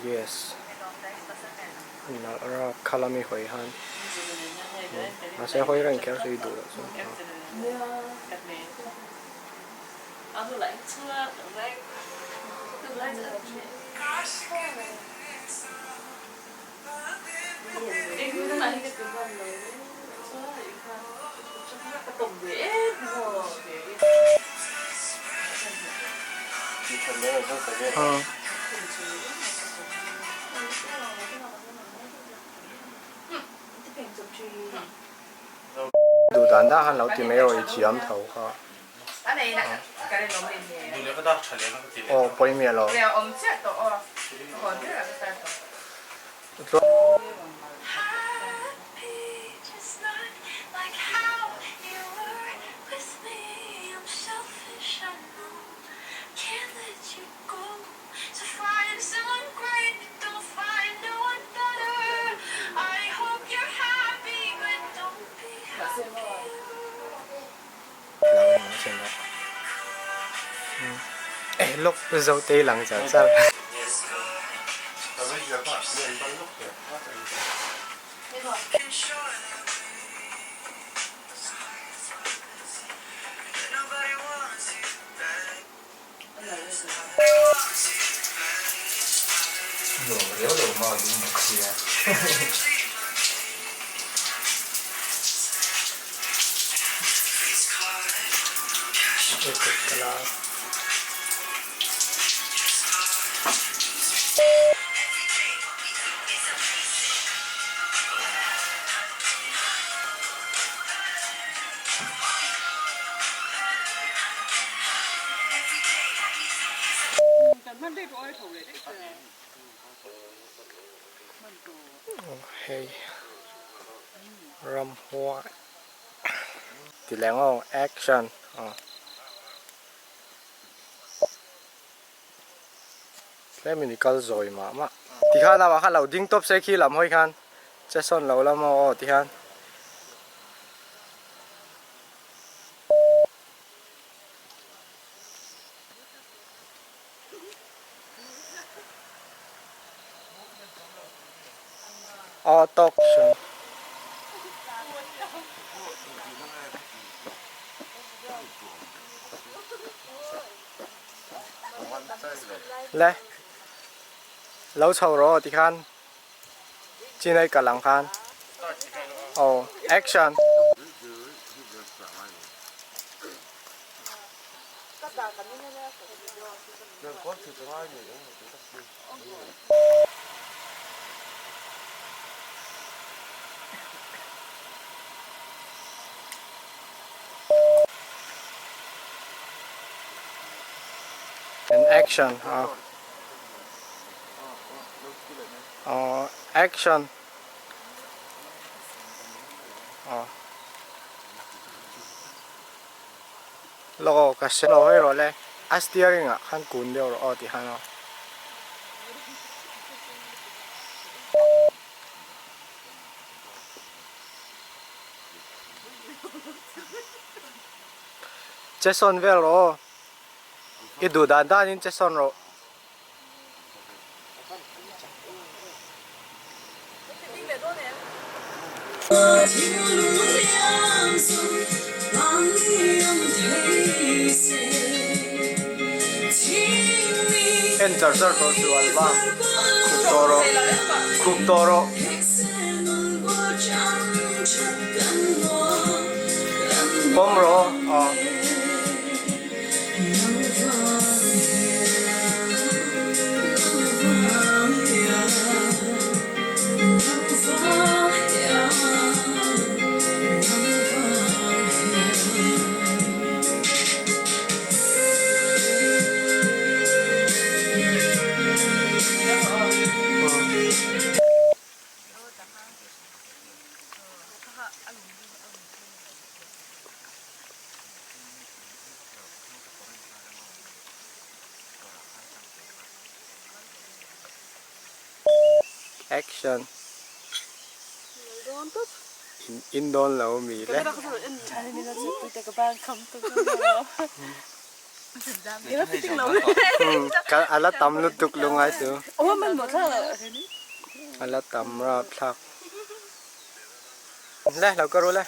Yes. Nalh rap kha lami hawi han. Mahse hawi reng kher chu i duh loh chuan. Duh dan dan khan lo ti mai rawh i thiam tho kha. Aw pawimawh lo. Lok zo te lang char char. Hei ramhuai ti leh ang aw action aw tlemin i kal zawi mah mah tikhan amah khan lo ding tawp se khi lam hawi khan che sawn lo lam aw aw tikhan. Aw tawk hran. Le lo chho rawh aw tikhan chinai kal ang khan aw action. An action a aw action aw Lawk aw ka hre lo hawi rawh le a steering ah khan kun deuh rawh aw ti khan aw. Che sawn vel rawh aw i duh dan dan in che sawn rawh. En char char tawh chu an vang khup tawh rawh khup tawh rawh. Pawm rawh aw. Action. In in dawn lo mi le. A la tam lutuk lungai chu. A la tam rapthlak. Le lo ka ru le.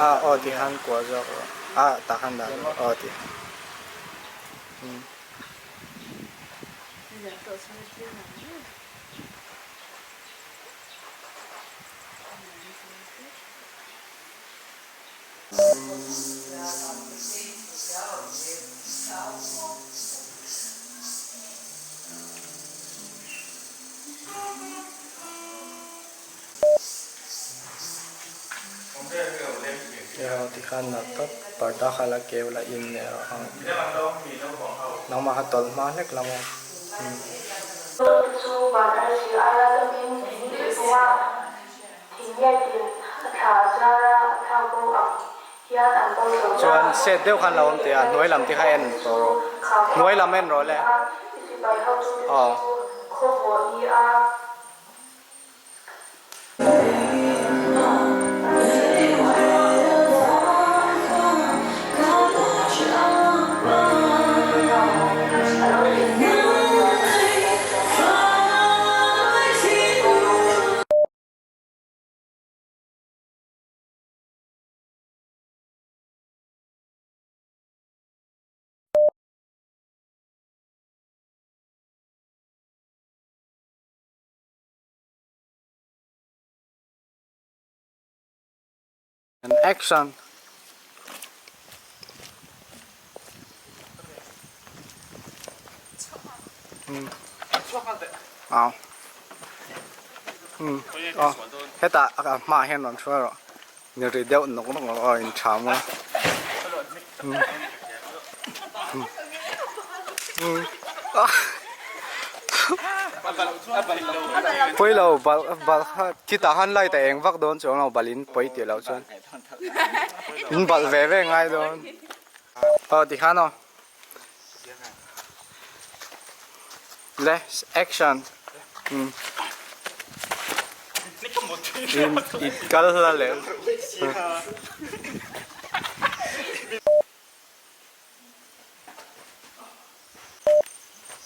A aw ti han kuah zawk rawh a tah khan dah rawh aw ti umm. Tikhan nalh tawp parda kha la keu la in erawh a nangmah kha tawlh hma hlek lo maw. Dawt chu van arsi aia tamin thing i pung a, thing ngetin a thla a zar a, a thlak bo ang hian an bo zo ta. Chuan set deuh khan lo awm teh a, hnuai lam te kha en tawh rawh. Hnuai lam en rawh le. I sipai hotute Aw. chu khaw vawh ni a. And action. Aw. Um. Aw. Hetah a hmaah hian rawn hruai rawh. Ni ri deuh nawk nawk rawh aw in tha maw. Um. Um. Pawi lo bal bal kha khitah khan light a eng vak dawn chuang lo balin pawi tih loh chuan in balh ve ve ngai dawn. Aw tikhan aw. Le action. Um. In i kal hla leh.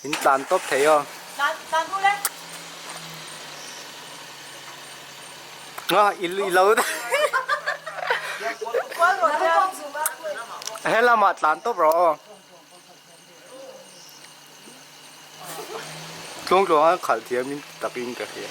In tlan tawp thei aw. Nga i lo helamah tlan tawp rawh aw. Tluang tluang a khalh thiam in takin ka hria.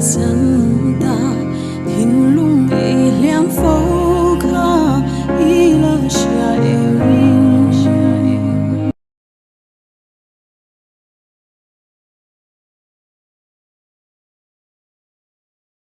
San.